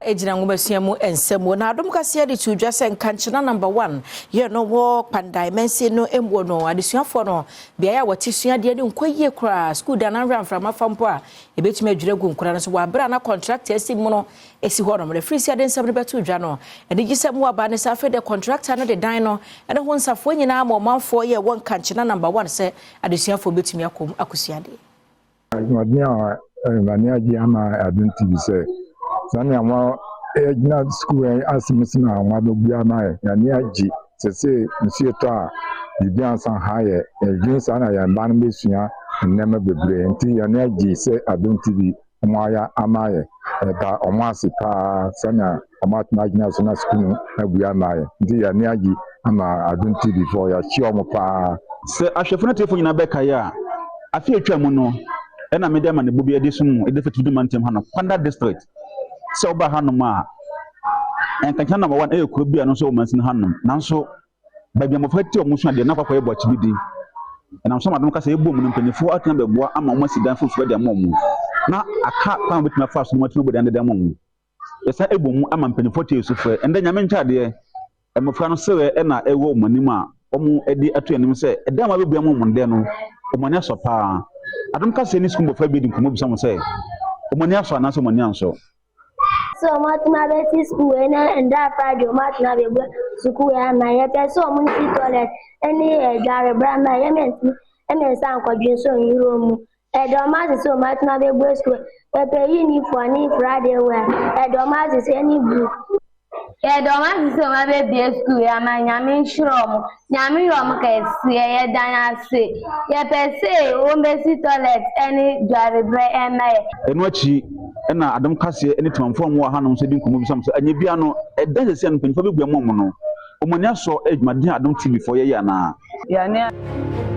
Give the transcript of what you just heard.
Gyina nwomasua mu nsɛm mu na Adom Kaseɛ de to dwa sɛ Nkankyena Number One yɛ no wɔ Kpandae mansin no mmuo no adesuafoɔ no beaeɛ a wɔte sua adeɛ no nkɔ yie koraa. Sukuu dan no anhwɛ amframa fa mpo a ɛbɛtumi adwiri agu nkwadaa no so wɔ aberɛ a na kɔntrakta asi mu no si hɔ nom. Na ɛfiri sɛ ade nsɛm no bɛto dwa no anigyesɛm wɔ aba ne sɛ afei deɛ kɔntrakta no de dan no ne ho nsafoɔ nyinaa ma ɔmanfoɔ yɛ wɔ Nkankyena Number One sɛ adesuafoɔ bɛtumi akɔ mu akɔsua adeɛ. Adwumaden a m'ani agye ama Adom TV sɛ sɛnea wɔagyina sukuu asɛm so na wɔabɛbua ama yɛn. Yɛn ani agye sɛ nsuo tɔ a biribi ansa ha yɛ. Yɛdwene saa na yɛn mma no bɛsua nneɛma bebree nti yɛn ani agye sɛ Adom TV wɔayɛ ama yɛn. Yɛda wɔn ase paa sɛnea wɔatumi agyina so na sukuu no abue ama yɛn. Nti yɛn ani agye ama Adom TV foɔ, yɛakyia wɔn paa. Sɛ ahwɛfo ne atiefo nyinaa bɛkae a, afe a etwaam no na mede amanebɔ bi adi som mo de fi Atifi Mantam hanom, Kwanda District. Sɛ woba hanom a, Nkankyena Number One yɛ kurow bi a ɛno nso wɔ mansin hanom. Nanso, baabi a mmofra te a wɔsua ade no akɔ akɔyɛ boakye bi de. Ɛnam so ama Adom Kasa yɛbɔɔ mu no, mpanyimfo atumi abɛboa ama wɔasi dan foforo de ama wɔn, na aka kwan a wobetumi afa so na wɔatumi abɔ dan dada ama wɔn. Yɛsan bɔ mu ama mpanyimfoɔ tie sufrɛ. Ɛndɛ Nyame nkyɛ adeɛ, mmɔfra no serɛ na ɛwɔ wɔn anim a wɔde ato yɛn anim sɛ ɛdan a wɔabɛbue ama wɔn ndɛ no, wɔn ani asɔ paa. Adom Kaseɛ ne sukuu mmɔfra bi adi nkɔmmɔ bisa wɔn sɛ wɔn ani asɔ anaasɛ wɔn ani ansɔ. Sɛ ɔmo atumi abɛsi sukuu wei na ndɛ Friday ɔmo atumi abɛbue sukuu wei ama yɛn. Yɛpɛ sɛ ɔmo nsi toilet ɛne adwarebra ma yɛn na yɛntumi nsa nkɔdwe nso nwura mu. Yɛda ɔmo ase sɛ ɔmo atumi abɛbue sukuu. Yɛpɛ uniform ne Friday wear. Yɛda ɔmo ase sɛ ɛne book. Yɛda ɔmo ase sɛ ɔmo abɛbue sukuu yi ama Nyame nhyira ɔmo. Nyame yɛ ɔmo kɛseɛ. Yɛda no ase. Yɛpɛ sɛ ɔmo bɛsi toilet ɛne dwarebrɛ ɛma yɛ. Ɛno akyi na Adom Kaseɛ ne Temanfoɔ a wɔwɔ hanom nso di nkɔmmɔ bisa wɔn sɛ, anyɛ biara no, ɛdan seesei a no mpanyimfoɔ abɛbue ama wɔn no, wɔn ani asɔ adwumaden a Adom TV foɔ yɛyɛ anaa? Yɛn ani.